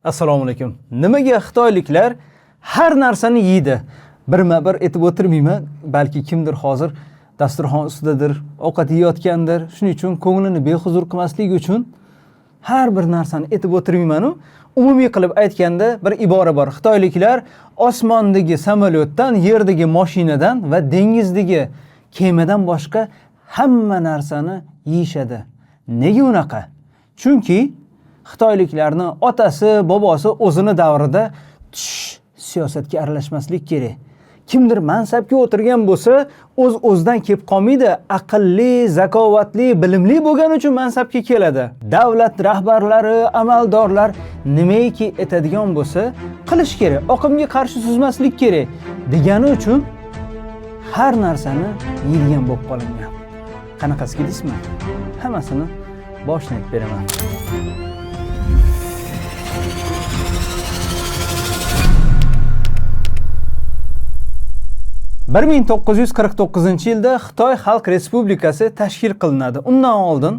Assalomu alaykum. Nimaga xitoyliklar har narsani yeydi? Birma-bir aytib o'tirmayman, balki kimdir hozir dasturxon ustidadir, ovqat yeyotgandir. Shuning uchun ko'nglini behuzur qilmaslik uchun har bir narsani aytib o'tirmayman-u. Umumiy qilib aytganda bir ibora bor. Xitoyliklar osmondagi samolyotdan, yerdagi mashinadan va dengizdagi kemadan boshqa hamma narsani yeyishadi. Nega unaqa? Chunki xitoyliklarni otasi, bobosi o'zini davrida tush siyosatga aralashmaslik kerak. Kimdir mansabga o'tirgan bo'lsa, o'z-o'zidan kelib qolmaydi, aqlli, zakovatli, bilimli bo'lgani uchun mansabga keladi. Davlat rahbarlari, amaldorlar nimaiki aytadigan bo'lsa, qilish kerak, oqimga qarshi suzmaslik kerak degani uchun har narsani yeydigan bo'lib qolingan. Qanaqasiga deysizmi? Hammasini boshini aytib beraman. 1949-yilda Xitoy Xalq Respublikasi tashkil qilinadi. Undan oldin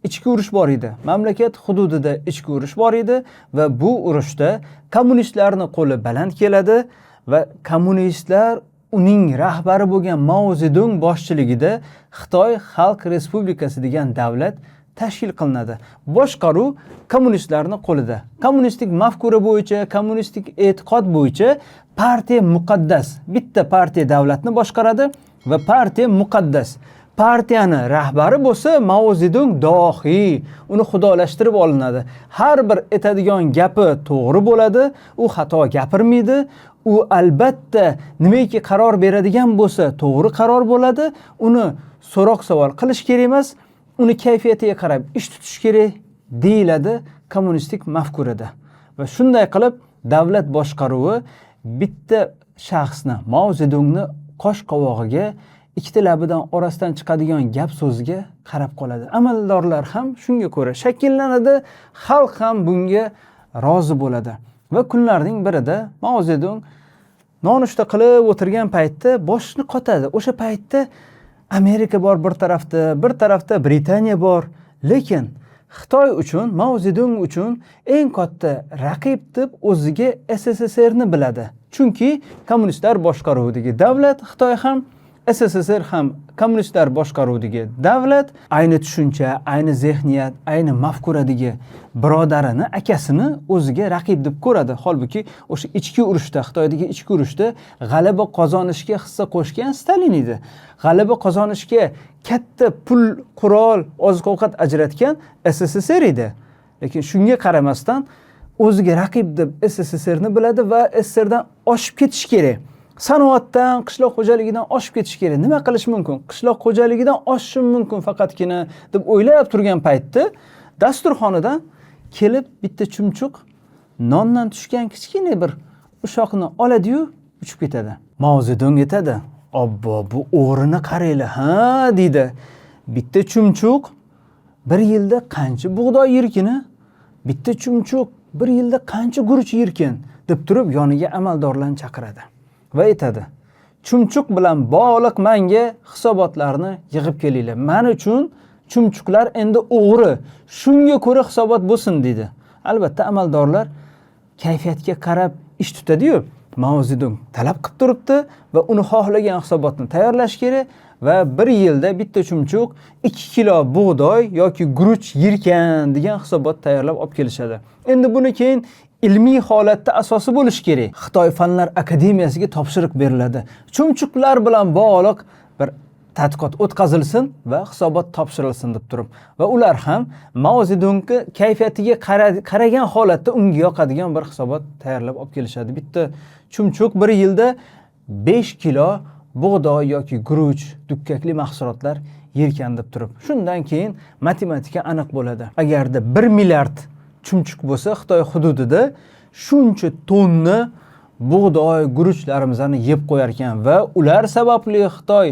ichki urush bor edi. Mamlakat hududida ichki urush bor edi va bu urushda kommunistlarning qo'li baland keladi va kommunistlar uning rahbari bo'lgan Mao Zedong boshchiligida Xitoy Xalq Respublikasi degan davlat tashkil qilinadi. Boshqaruv kommunistlarning qo'lida. Kommunistik mafkura bo'yicha, kommunistik e'tiqod bo'yicha partiya muqaddas. Bitta partiya davlatni boshqaradi va partiya muqaddas. Partiyani rahbari bo'lsa Mao Zedong dohiy, uni xudolashtirib olinadi. Har bir aytadigan gapi to'g'ri bo'ladi, u xato gapirmaydi. U albatta nimaiki qaror beradigan bo'lsa, to'g'ri qaror bo'ladi. Uni so'roq savol qilish kerak emas, uni kayfiyatiga qarab ish tutish kerak deyiladi kommunistik mafkurada. Va shunday qilib davlat boshqaruvi bitta shaxsni, Mao Zedongni qosh qovog'iga, ikkita labidan orasidan chiqadigan gap so'ziga qarab qoladi. Amaldorlar ham shunga ko'ra shakllanadi, xalq ham bunga rozi bo'ladi. Va kunlarning birida Mao Zedong nonushta qilib o'tirgan paytda boshini qotadi. O'sha paytda Amerika bor bir tarafda, bir tarafda Britaniya bor, lekin Xitoy uchun, Mao Zedong uchun eng katta raqib deb o'ziga SSSRni biladi. Chunki kommunistlar boshqaruvidagi davlat Xitoy ham, SSSR ham kommunistlar boshqaruvidagi davlat, ayni tushuncha, ayni zehniyat, ayni mafkuradagi birodarini, akasini o'ziga raqib deb ko'radi. Holbuki o'sha ichki urushda, Xitoydagi ichki urushda g'alaba qozonishga hissa qo'shgan Stalin edi. G'alaba qozonishga katta pul, qurol, oziq-ovqat ajratgan SSSR edi. Lekin shunga qaramasdan o'ziga raqib deb SSSRni biladi va SSSRdan oshib ketish kerak. Sanoatdan, qishloq xo'jaligidan oshib ketish kerak. Nima qilish mumkin? Qishloq xo'jaligidan oshishim mumkin faqatgina deb o'ylab turgan paytda dasturxonadan kelib bitta chumchuq nondan tushgan kichkina bir ushoqni oladi-yu, uchib ketadi. Mao Zedong aytadi: "Obbo, bu o'g'rini qaranglar, ha" deydi. Bitta chumchuq bir yilda qancha bug'doy yerkin, bitta chumchuq bir yilda qancha guruch yerkin deb turib yoniga amaldorlarni chaqiradi va aytadi: "Chumchuq bilan bog'liq menga hisobotlarni yig'ib kelinglar. Men uchun chumchuqlar endi o'g'ri, shunga ko'ra hisobot bo'lsin" deydi. Albatta amaldorlar kayfiyatga qarab ish tutadi-yu. Mao Zedong talab qilib turibdi va uni xohlagan hisobotni tayyorlash kerak va bir yilda bitta chumchuq 2 kilo bug'doy yoki guruch yerkan degan hisobot tayyorlab olib kelishadi. Endi buni keyin ilmiy holatda asosi bo'lishi kerak. Xitoy Fanlar akademiyasiga topshiriq beriladi. Chumchuqlar bilan bog'liq bir tadqiqot o'tkazilsin va hisobot topshirilsin deb turib. Va ular ham Mao Zedongga kayfiyatiga qaragan holatda unga yoqadigan bir hisobot tayyorlab olib kelishadi. Bitta chumchuq bir yilda 5 kilo bug'doy yoki guruch, dukkakli mahsulotlar yerkan deb turib. Shundan keyin matematika aniq bo'ladi. Agarda 1 milliard chumchuq bo'lsa Xitoy hududida shuncha tonna bug'doy, guruchlarimizni yeb qo'yar ekan va ular sababli Xitoy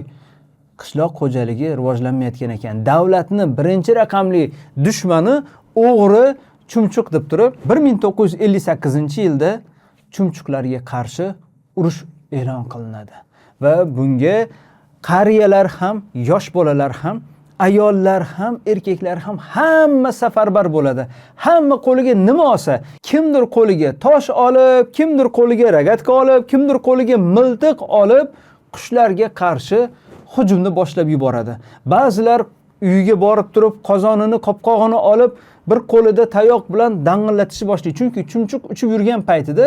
qishloq xo'jaligi rivojlanmayotgan ekan. Davlatni birinchi raqamli dushmani o'g'ri chumchuq deb turib 1958-yilda chumchuqlarga qarshi urush e'lon qilinadi va bunga qariyalar ham, yosh bolalar ham Ayollar ham, erkaklar ham hamma safarbar bo'ladi. Hamma qo'liga nima olsa, kimdir qo'liga tosh olib, kimdir qo'liga rogatka olib, kimdir qo'liga miltiq olib, qushlarga qarshi hujumni boshlab yuboradi. Ba'zilar uyiga borib turib, qozonini, qopqog'ini olib, bir qo'lida tayoq bilan dang'illatishni boshlaydi. Chunki chumchuq uchib yurgan paytida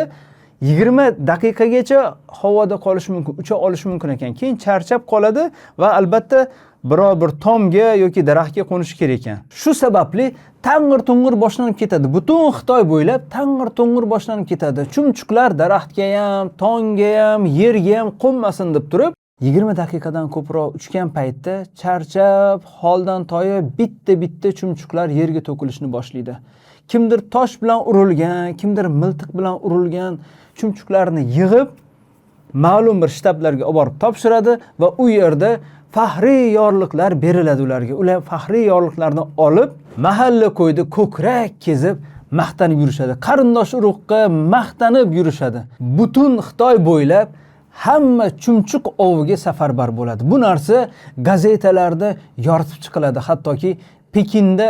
20 daqiqagacha havoda qolishi mumkin, ucha olishi mumkin ekan. Keyin charchab qoladi va albatta biror bir tomga yoki daraxtga qo'nishi kerak ekan. Shu sababli tang'ir-to'ng'ir boshlanib ketadi. Butun Xitoy bo'ylab tang'ir-to'ng'ir boshlanib ketadi. Chumchuqlar daraxtga ham, tomga ham, yerga ham qo'nmasin deb turib, 20 daqiqadan ko'proq uchgan paytda charchab, holdan toyib, bitta-bitta chumchuqlar yerga to'kilishni boshlaydi. Kimdir tosh bilan urilgan, kimdir miltiq bilan urilgan chumchuqlarni yig'ib, ma'lum bir shtablarga olib borib topshiradi va u yerda faxriy yorliqlar beriladi ularga. Ular faxriy yorliqlarni olib, mahalla ko'yda ko'krak kezib maqtanib yurishadi. Qarindosh urug'ga maqtanib yurishadi. Butun Xitoy bo'ylab hamma chumchuq oviga safarbar bo'ladi. Bu narsa gazetalarda yoritib chiqiladi. Hattoki Pekinda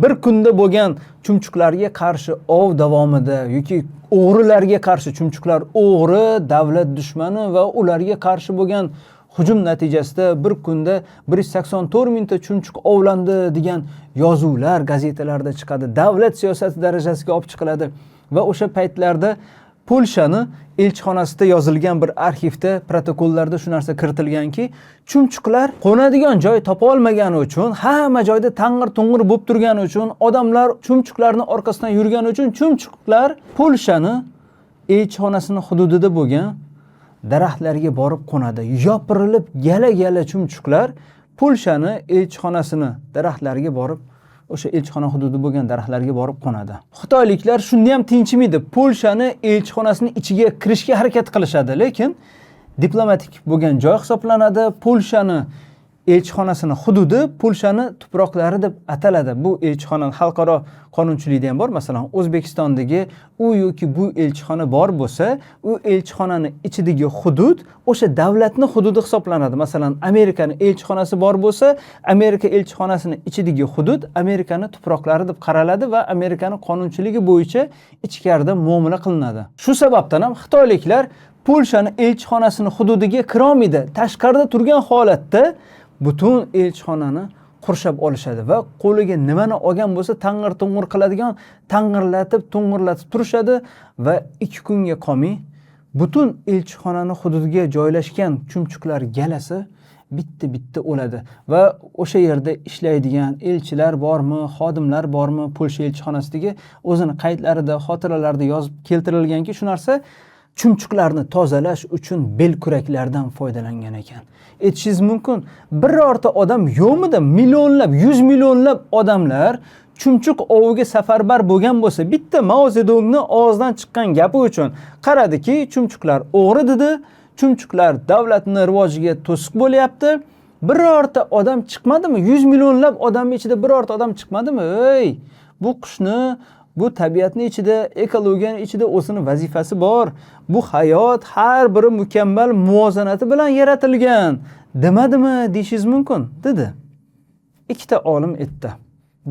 bir kunda bo'lgan chumchuqlarga qarshi ov davomida yoki o'g'rilarga qarshi, chumchuqlar o'g'ri, davlat dushmani va ularga qarshi bo'lgan hujum natijasida bir kunda 184 mingta chumchuq ovlandi degan yozuvlar gazetalarda chiqadi. Davlat siyosati darajasiga olib chiqiladi va o'sha paytlarda Polshani elchixonasida yozilgan bir arxivda, protokollarda shu narsa kiritilganki, chumchuqlar qo'nadigan joy topa olmagani uchun, hamma joyda tang'ir-to'ng'ir bo'lib turgani uchun, odamlar chumchuqlarni orqasidan yurgani uchun chumchuqlar Polshani elchixonasini hududida bo'lgan daraxtlarga borib qo'nadi. Yopirilib gala-gala chumchuqlar Polshani elchixonasini daraxtlariga borib, o'sha elchixona hududi bo'lgan daraxtlarga borib qo'nadi. Xitoyliklar shunda ham tinchimaydi. Polshani elchixonasini ichiga kirishga harakat qilishadi, lekin diplomatik bo'lgan joy hisoblanadi. Polshani elchixonasini hududi Polshani tuproqlari deb ataladi. Bu elchixona xalqaro qonunchilikda ham bor. Masalan, O'zbekistondagi u yoki bu elchixona bor bo'lsa, u elchixonani ichidagi hudud o'sha davlatni hududi hisoblanadi. Masalan, Amerikani elchixonasi bor bo'lsa, Amerika elchixonasini ichidagi hudud Amerikani tuproqlari deb qaraladi va Amerikani qonunchiligi bo'yicha ichkarida muomala qilinadi. Shu sababdan ham xitoyliklar Polshani elchixonasini hududiga kirolmaydi. Tashqarida turgan holatda butun elchixonani qurshab olishadi va qo'liga nimani olgan bo'lsa tang'ir-to'ng'ir qiladigan, tang'irlatib, to'ng'irlatib turishadi va 2 kunga qolmay butun elchixonani hududiga joylashgan chumchuqlar galasi bitta-bitta o'ladi va o'sha yerda ishlaydigan elchilar bormi, xodimlar bormi, Polsha elchixonasidagi o'zini qaydlarida, xotiralarida yozib keltirilganki, shu narsa chumchuqlarni tozalash uchun belkuraklardan foydalangan ekan. Aytishingiz mumkin, birorta odam yo'qmidi? Millionlab, 100 millionlab odamlar chumchuq oviga safarbar bo'lgan bo'lsa, bitta Mao Zedongni og'zidan chiqqan gapi uchun qaradiki, chumchuqlar o'g'ri dedi, chumchuqlar davlatni rivojiga to'siq bo'lyapti. Birorta odam chiqmadimi? 100 millionlab odamning ichida birorta odam chiqmadimi? Ey, bu qushni, bu tabiatning ichida, ekologiyaning ichida o'zini vazifasi bor. Bu hayot har biri mukammal muvozanati bilan yaratilgan. Demadimi deyishingiz mumkin, dedi. Ikkita olim aytdi.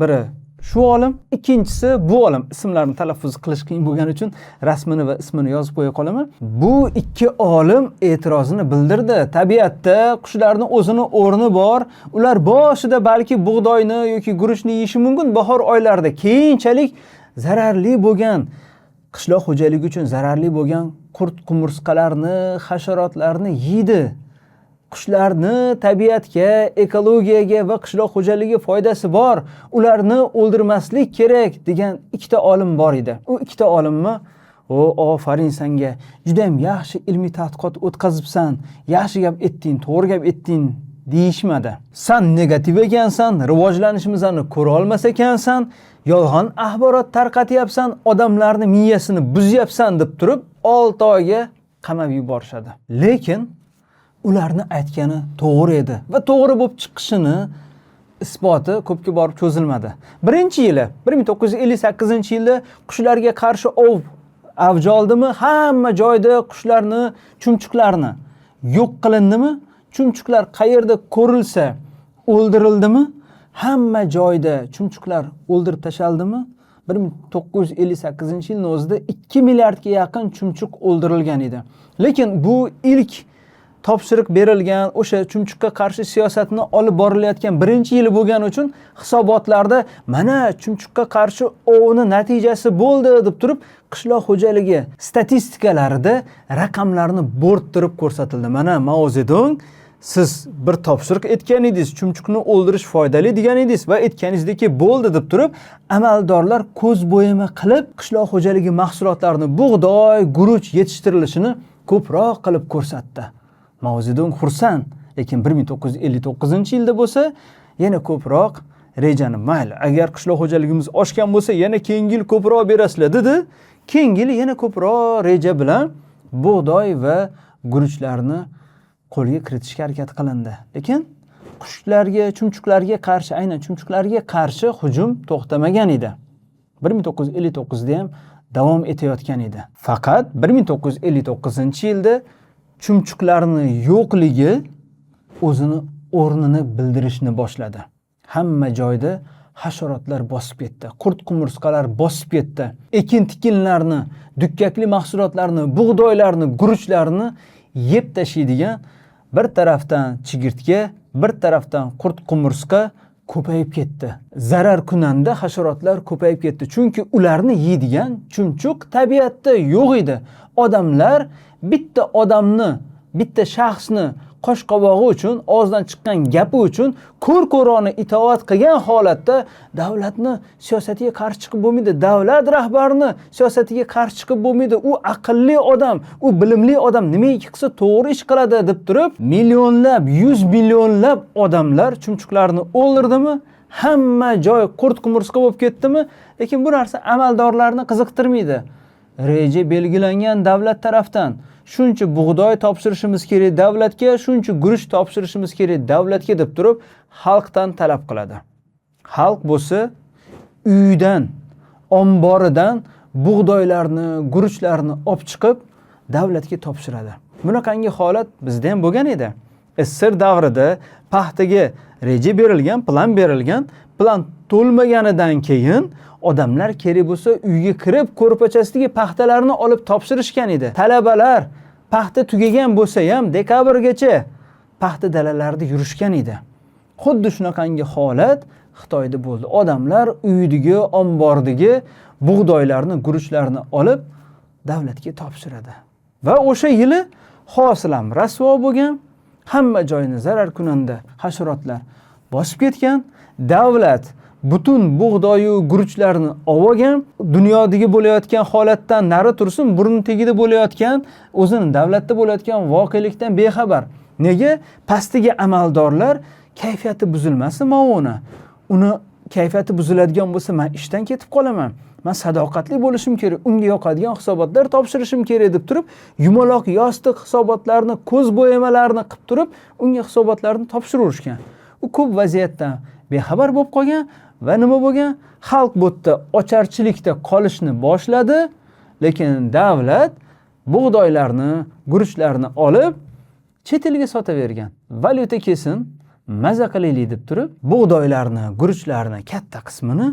Biri shu olim, ikkinchisi bu olim. Ismlarini talaffuz qilish qiyin bo'lgani uchun rasmini va ismini yozib qo'ya qolaman. Bu ikki olim e'tirozini bildirdi. Tabiatda qushlarning o'zini o'rni bor. Ular boshida balki bug'doyni yoki guruchni yeyishi mumkin bahor oylarida. Keyinchalik zararli bo'lgan, qishloq xo'jaligi uchun zararli bo'lgan qurt qumursqalarni, hasharotlarni yeydi. Qushlarni tabiatga, ekologiyaga va qishloq xo'jaligiga foydasi bor. Ularni o'ldirmaslik kerak degan ikkita olim bor edi. U ikkita olimni, "O, ofarin senga, juda ham yaxshi ilmiy tadqiqot o'tkazibsan, yaxshi gap etding, to'g'ri gap etding" deyishmadi. San negativ ekansan, rivojlanishimizni ko'ra olmas ekansan, yolg'on axborot tarqatyapsan, odamlarni miyasini buzyapsan deb turib 6 oyga qamab yuborishadi. Lekin ularni aytgani to'g'ri edi va to'g'ri bo'lib chiqishini isboti ko'pga borib cho'zilmadi. Birinchi yili, 1958-yilda qushlarga qarshi ov avj oldimi? Hamma joyda qushlarni, chumchuqlarni yo'q qilindimi? Chumchuqlar qayerda ko'rilsa o'ldirildimi? Hamma joyda chumchuqlar o'ldirib tashlandimi? 1958 yilni o'zida 2 milliardga yaqin chumchuq o'ldirilgan edi. Lekin bu ilk topshiriq berilgan, o'sha chumchuqqa qarshi siyosatni olib borilayotgan birinchi yili bo'lgani uchun hisobotlarda mana chumchuqqa qarshi ovni natijasi bo'ldi deb turib qishloq xo'jaligi statistikalarida raqamlarni bo'rttirib ko'rsatildi. Mana Mao Zedong, siz bir topshiriq etgan edingiz, chumchuqni o'ldirish foydali degan edingiz va aytganingizdek bo'ldi deb turib amaldorlar ko'z bo'yama qilib qishloq xo'jaligi mahsulotlarini, bug'doy, guruch yetishtirilishini ko'proq qilib ko'rsatdi. Mao Zedong xursand, lekin 1959 yilda bo'lsa yana ko'proq rejani, mayli, agar qishloq xo'jaligimiz oshgan bo'lsa, yana keyingi yil ko'proq berasizlar dedi. Keyingi yili yana ko'proq reja bilan bug'doy va guruchlarni qo'lga kiritishga harakat qilindi. Lekin qushlarga, chumchuqlarga qarshi, aynan chumchuqlarga qarshi hujum to'xtamagan edi. 1959da ham davom etayotgan edi. Faqat 1959 yilda chumchuqlarni yo'qligi o'zini o'rnini bildirishni boshladi. Hamma joyda hasharotlar bosib ketdi, qurt qumursqalar bosib ketdi. Ekin tikinlarni, dukkakli mahsulotlarni, bug'doylarni, guruchlarni yeb tashlaydigan bir tarafdan chigirtka, bir tarafdan qurt qumursqa ko'payib ketdi. Zarar kunanda hasharotlar ko'payib ketdi, chunki ularni yeydigan chumchuq tabiatda yo'q edi. Odamlar bitta odamni, bitta shaxsni qosh qovog'i uchun, og'zidan chiqqan gapi uchun ko'r ko'rona itoat qilgan holatda davlatni siyosatiga qarshi chiqib bo'lmaydi, davlat rahbarini siyosatiga qarshi chiqib bo'lmaydi, u aqlli odam, u bilimli odam, nimaiki qilsa to'g'ri ish qiladi deb turib millionlab, yuz millionlab odamlar chumchuqlarni o'ldirdimi, hamma joy qurt qumursqa bo'lib ketdimi? Lekin bu narsa amaldorlarni qiziqtirmaydi. Reja belgilangan davlat tarafdan: shuncha bug'doy topshirishimiz kerak davlatga, shuncha guruch topshirishimiz kerak davlatga deb turib xalqdan talab qiladi. Xalq bo'lsa uyidan, omboridan bug'doylarni, guruchlarni olib chiqib davlatga topshiradi. Bunaqangi holat bizda ham bo'lgan edi. SSSR davrida paxtaga reja berilgan, plan berilgan. Plan to'lmaganidan keyin odamlar kerak bo'lsa uyga kirib ko'rpachasidagi paxtalarni olib topshirishgan edi. Talabalar paxta tugagan bo'lsa ham dekabrgacha paxta dalalarida yurishgan edi. Xuddi shunaqangi holat Xitoyda bo'ldi. Odamlar uyidagi, ombordagi bug'doylarni, guruchlarni olib davlatga topshiradi va o'sha yili hosil ham rasvo bo'lgan, hamma joyni zarar kunanda hasharotlar bosib ketgan. Davlat butun bug'doyu guruchlarni olib olgan. Dunyodagi bo'layotgan holatdan nari tursin, burni tagida bo'layotgan, o'zini davlatda bo'layotgan voqelikdan bexabar. Nega? Pastdagi amaldorlar kayfiyati buzilmasin, Maoni, uni kayfiyati buziladigan bo'lsa, man ishdan ketib qolaman, man sadoqatli bo'lishim kerak, unga yoqadigan hisobotlar topshirishim kerak deb turib yumaloq yostiq hisobotlarni, ko'z bo'yamalarni qilib turib unga hisobotlarni topshiraverishgan. U ko'p vaziyatdan bexabar bo'lib qolgan va nima bo'lgan? Xalq bu yerda ocharchilikda qolishni boshladi, lekin davlat bug'doylarni, guruchlarni olib chet elga sotavergan. Valyuta kelsin, maza qilaylik deb turib bug'doylarni, guruchlarni katta qismini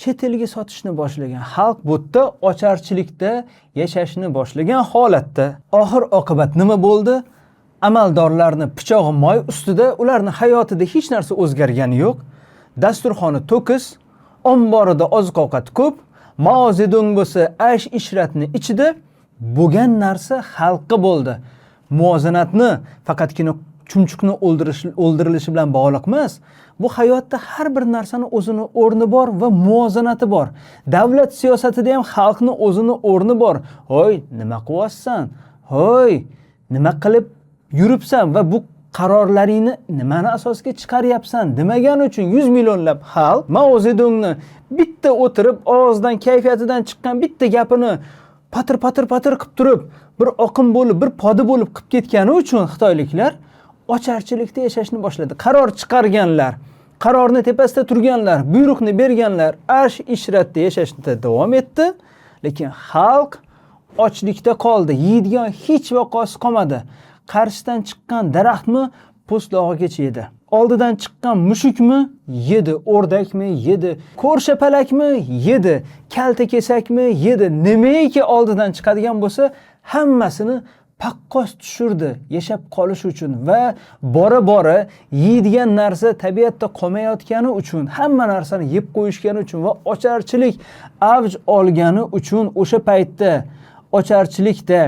chet elga sotishni boshlagan. Xalq bu yerda ocharchilikda yashashni boshlagan holatda oxir oqibat nima bo'ldi? Amaldorlarni pichog'i moy ustida, ularni hayotida hech narsa o'zgargani yo'q. Dasturxoni to'kis, omborida oziq ovqat ko'p, Mao Zedong bo'lsa aysh ishratni ichida. Bo'lgan narsa xalqqa bo'ldi. Muvozanatni faqatgina chumchuqni o'ldirilishi bilan bog'liq emas. Bu hayotda har bir narsani o'zini o'rni bor va muvozanati bor. Davlat siyosatida ham xalqni o'zini o'rni bor. Hoy, nima qilyapsan? Hoy, nima qilib yuribsan va bu qarorlaringni nimani asosiga chiqaryapsan demagani uchun 100 millionlab xalq Mao Zedongni bitta o'tirib og'zidan, kayfiyatidan chiqqan bitta gapini patir patir patir qilib turib, bir oqim bo'lib, bir poda bo'lib qilib ketgani uchun xitoyliklar ocharchilikda yashashni boshladi. Qaror chiqarganlar, qarorni tepasida turganlar, buyruqni berganlar aysh ishratda yashashda davom etdi, lekin xalq ochlikda qoldi. Yeydigan hech vaqosi qolmadi. Qarshidan chiqqan daraxtni po'stlog'igacha yedi. Oldidan chiqqan mushukmi yedi, o'rdakmi yedi, ko'rshapalakmi yedi, kalta kesakmi yedi, nimaiki oldidan chiqadigan bo'lsa hammasini paqqos tushirdi yashab qolish uchun va bora bora yeydigan narsa tabiatda qolmayotgani uchun, hamma narsani yeb qo'yishgani uchun va ocharchilik avj olgani uchun o'sha paytda ocharchilikda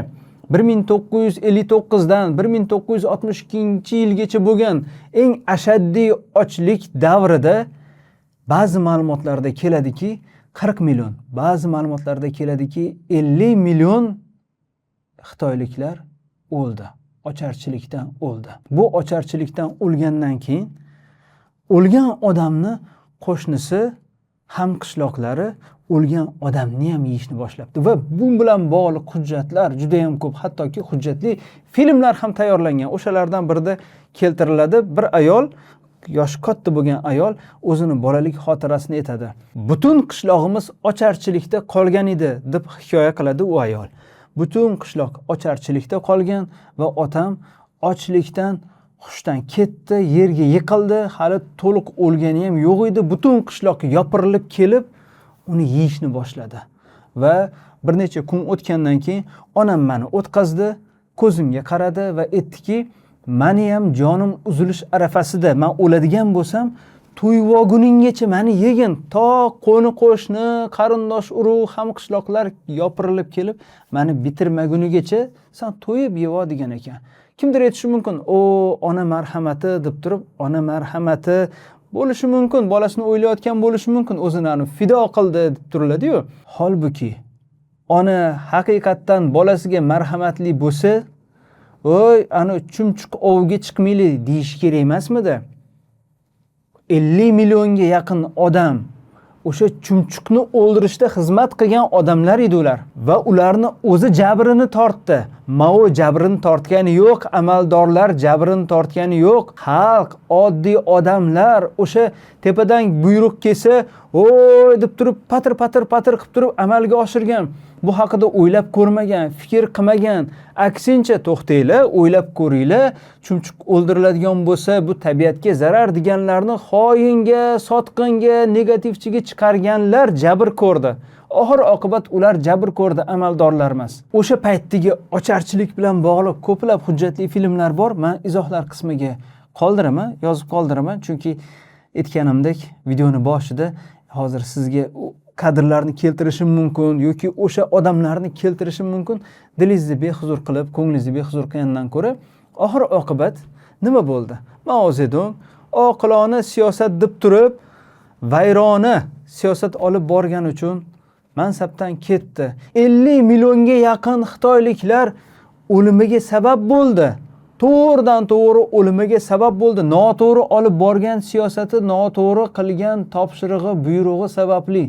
1959 dan 1962 yilgacha bo'lgan eng ashaddiy ochlik davrida ba'zi ma'lumotlarda keladiki 40 million, ba'zi ma'lumotlarda keladiki 50 million xitoyliklar o'ldi, ocharchilikdan o'ldi. Bu ocharchilikdan o'lgandan keyin o'lgan odamni qo'shnisi, hamqishloqlari o'lgan odamni ham yeyishni boshlabdi va bu bilan bog'liq hujjatlar juda ham ko'p, hattoki hujjatli filmlar ham tayyorlangan. O'shalardan birida keltiriladi, bir ayol, yoshi katta bo'lgan ayol o'zini bolalik xotirasini aytadi. Butun qishlog'imiz ocharchilikda qolgan edi deb hikoya qiladi u ayol. Butun qishloq ocharchilikda qolgan va otam ochlikdan hushdan ketdi, yerga yiqildi, hali to'liq o'lgani ham yo'q edi. Butun qishloq yopirilib kelib uni yeyishni boshladi va bir necha kun o'tgandan keyin onam mani o'tqazdi, ko'zimga qaradi va aytdiki, mani ham jonim uzilish arafasida, man o'ladigan bo'lsam to'yvoguninggacha mani yegin, to qo'ni qo'shni, qarindosh urug', hamqishloqlar yopirilib kelib mani bitirmagunigacha san to'yib yeva degan ekan. Kimdir aytishi mumkin, o ona marhamati deb turib, ona marhamati bo'lishi mumkin, bolasini o'ylayotgan bo'lishi mumkin, o'zini fido qildi deb turiladi-yu. Holbuki ona haqiqatdan bolasiga marhamatli bo'lsa, oy ana chumchuq ovga chiqmaylik deyish kerak emasmidi? 50 millionga yaqin odam o'sha chumchuqni o'ldirishda xizmat qilgan odamlar edi ular va ularni o'zi jabrini tortdi. Mao jabrini tortgani yo'q, amaldorlar jabrini tortgani yo'q, xalq, oddiy odamlar o'sha tepadan buyruq kelsa, oy deb turib patir patir patir qilib turib amalga oshirgan. Bu haqida o'ylab ko'rmagan, fikr qilmagan. Aksincha to'xtanglar, o'ylab ko'ringlar, chumchuq o'ldiriladigan bo'lsa, bu tabiatga zarar deganlarni xoinga, sotqinga, negativchiga chiqarganlar jabr ko'rdi. Oxir oqibat ular jabr ko'rdi, amaldorlar emas. O'sha paytdagi ocharchilik bilan bog'liq ko'plab hujjatli filmlar bor. Men izohlar qismiga qoldiraman, yozib qoldiraman, chunki aytganimdek videoni boshida hozir sizga kadrlarni keltirishim mumkin yoki o'sha odamlarni keltirishim mumkin. Dilingizni behuzur qilib, ko'nglingizni behuzur qilgandan ko'ra oxir oqibat nima bo'ldi? Mao Zedong oqilona siyosat deb turib vayrona siyosat olib borgani uchun mansabdan ketdi. 50 millionga yaqin xitoyliklar o'limiga sabab bo'ldi. To'g'ridan to'g'ri o'limiga sabab bo'ldi. Noto'g'ri olib borgan siyosati, noto'g'ri qilgan topshirig'i, buyrug'i sababli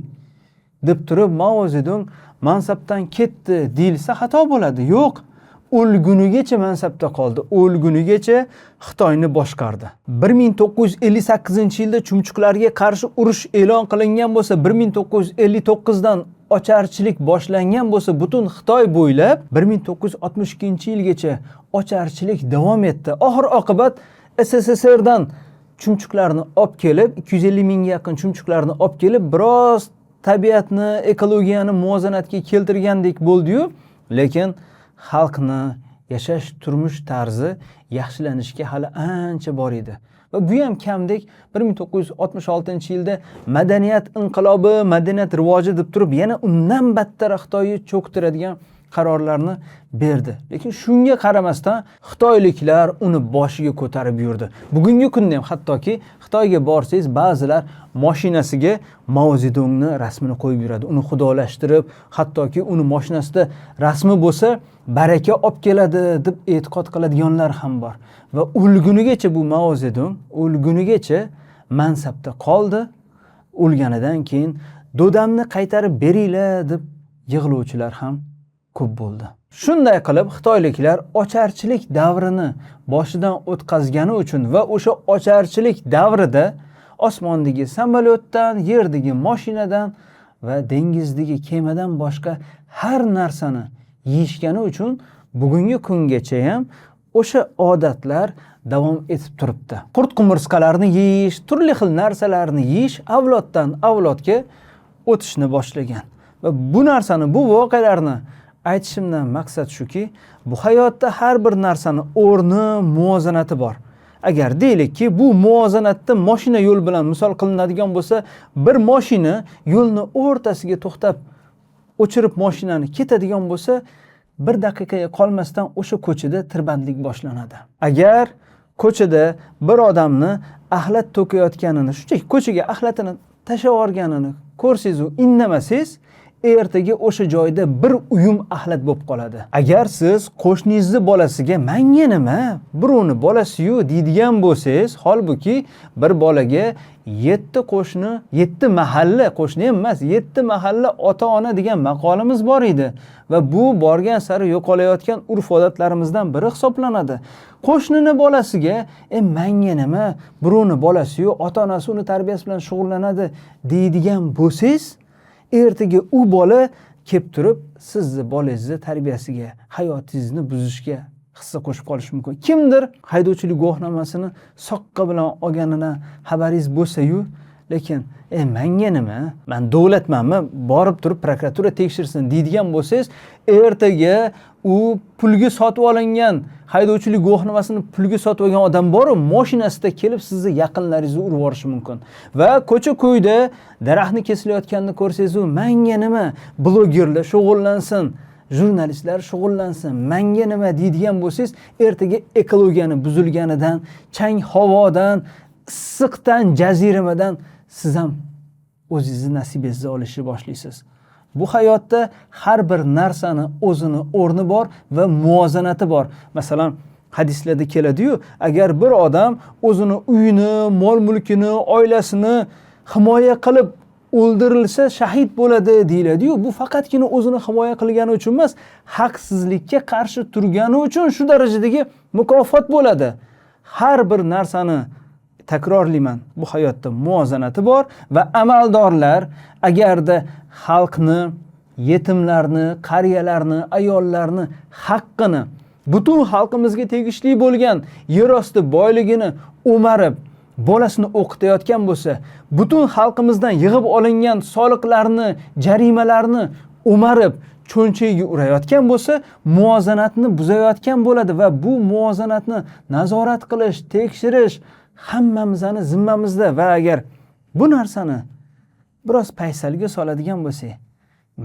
deb turib Mao Zedong mansabdan ketdi deyilsa xato bo'ladi. Yo'q, o'lgunigacha mansabda qoldi. O'lgunigacha Xitoyni boshqardi. 1958-yilda chumchuqlarga qarshi urush e'lon qilingan bo'lsa, 1959 dan ocharchilik boshlangan bo'lsa, butun Xitoy bo'ylab 1962-yilgacha ocharchilik davom etdi. Oxir oqibat SSSRdan chumchuqlarni olib kelib, 250 mingga yaqin chumchuqlarni olib kelib, biroz tabiatni, ekologiyani muvozanatga keltirgandek bo'ldi-yu, lekin xalqni yashash turmush tarzi yaxshilanishga hali ancha bor edi. Va bu ham kamdek 1966-yilda madaniyat inqilobi, madaniyat rivoji deb turib yana undan battar Xitoyni cho'ktiradigan qarorlarni berdi. Lekin shunga qaramasdan xitoyliklar uni boshiga ko'tarib yurdi. Bugungi kunda ham hattoki Xitoyga borsangiz ba'zilar mashinasiga Mao Zedongni rasmini qo'yib yuradi. Uni xudolashtirib, hattoki uni mashinasida rasmi bo'lsa baraka olib keladi deb e'tiqod qiladiganlar ham bor. Va o'lgunigacha bu Mao Zedong o'lgunigacha mansabda qoldi. O'lganidan keyin dodamni qaytarib beringlar deb yig'lovchilar ham ko'p bo'ldi. Shunday qilib xitoyliklar ocharchilik davrini boshidan o'tkazgani uchun va o'sha ocharchilik davrida osmondagi samolyotdan, yerdagi mashinadan va dengizdagi kemadan boshqa har narsani yeyishgani uchun bugungi kungacha ham o'sha odatlar davom etib turibdi. Qurt qumursqalarni yeyish, turli xil narsalarni yeyish avloddan avlodga o'tishni boshlagan. Va bu narsani, bu voqealarni aytishimdan maqsad shuki, bu hayotda har bir narsani o'rni, muvozanati bor. Agar deylikki, bu muvozanatda mashina yo'l bilan misol qilinadigan bo'lsa, bir mashina yo'lni o'rtasiga to'xtab, o'chirib mashinani ketadigan bo'lsa, bir daqiqaga qolmasdan o'sha ko'chada tirbandlik boshlanadi. Agar ko'chada bir odamni axlat to'kayotganini, shunchaki ko'chaga axlatini tashlab yuborganini ko'rsangiz u indamasangiz, ertaga o'sha joyda bir uyum axlat bo'lib qoladi. Agar siz qo'shningizni bolasiga manga nima, birovni bolasi-yu deydigan bo'lsangiz, holbuki bir bolaga 7 qo'shni, 7 mahalla, qo'shni ham emas, 7 mahalla ota-ona degan maqolimiz bor edi va bu borgan sari yo'qolayotgan urf-odatlarimizdan biri hisoblanadi. Qo'shnini bolasiga manga nima, birovni bolasi-yu, ota-onasi uni tarbiyasi bilan shug'ullanadi deydigan bo'lsangiz, ertaga u bola kelib turib sizni bolangizni tarbiyasiga, hayotingizni buzishga hissa qo'shib qolishi mumkin. Kimdir haydovchilik guvohnomasini soqqa bilan olganidan xabaringiz bo'lsa-yu, lekin manga nima, man davlatmanmi, borib turib prokuratura tekshirsin deydigan bo'lsangiz, ertaga u pulga sotib olingan haydovchilik guvohnomasini pulga sotib olgan odam bor-u, mashinasida kelib sizni yaqinlaringizni urib yuborishi mumkin. Va ko'cha-ko'yda daraxtni kesilayotganini ko'rsangiz, u manga nima, blogerlar shug'ullansin, jurnalistlar shug'ullansin, manga nima deydigan bo'lsangiz, ertaga ekologiyani buzilganidan, chang havodan, issiqdan, jaziramadan siz ham o'zingizni nasibingizni olishni boshlaysiz. Bu hayotda har bir narsani o'zini o'rni bor va muvozanati bor. Masalan, hadislarda keladi-yu, agar bir odam o'zini uyini, mol-mulkini, oilasini himoya qilib o'ldirilsa shahid bo'ladi deyiladi-yu, bu faqatgina o'zini himoya qilgani uchun emas, haqsizlikka qarshi turgani uchun shu darajadagi mukofot bo'ladi. Har bir narsani takrorlayman, bu hayotda muvozanati bor va amaldorlar agarda xalqni, yetimlarni, qariyalarni, ayollarni haqqini, butun xalqimizga tegishli bo'lgan yerosti boyligini o'marib, bolasini o'qitayotgan bo'lsa, butun xalqimizdan yig'ib olingan soliqlarni, jarimalarni o'marib, cho'nchagiga urayotgan bo'lsa, muvozanatni buzayotgan bo'ladi va bu muvozanatni nazorat qilish, tekshirish hammamizni zimmamizda. Va agar bu narsani biroz paysalga soladigan bo'lsak,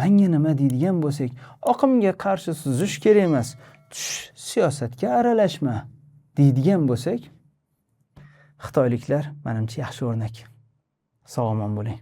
manga nima deydigan bo'lsak, oqimga qarshi suzish kerak emas, tush siyosatga aralashma deydigan bo'lsak, xitoyliklar menimcha yaxshi o'rnak. Sog' omon bo'ling.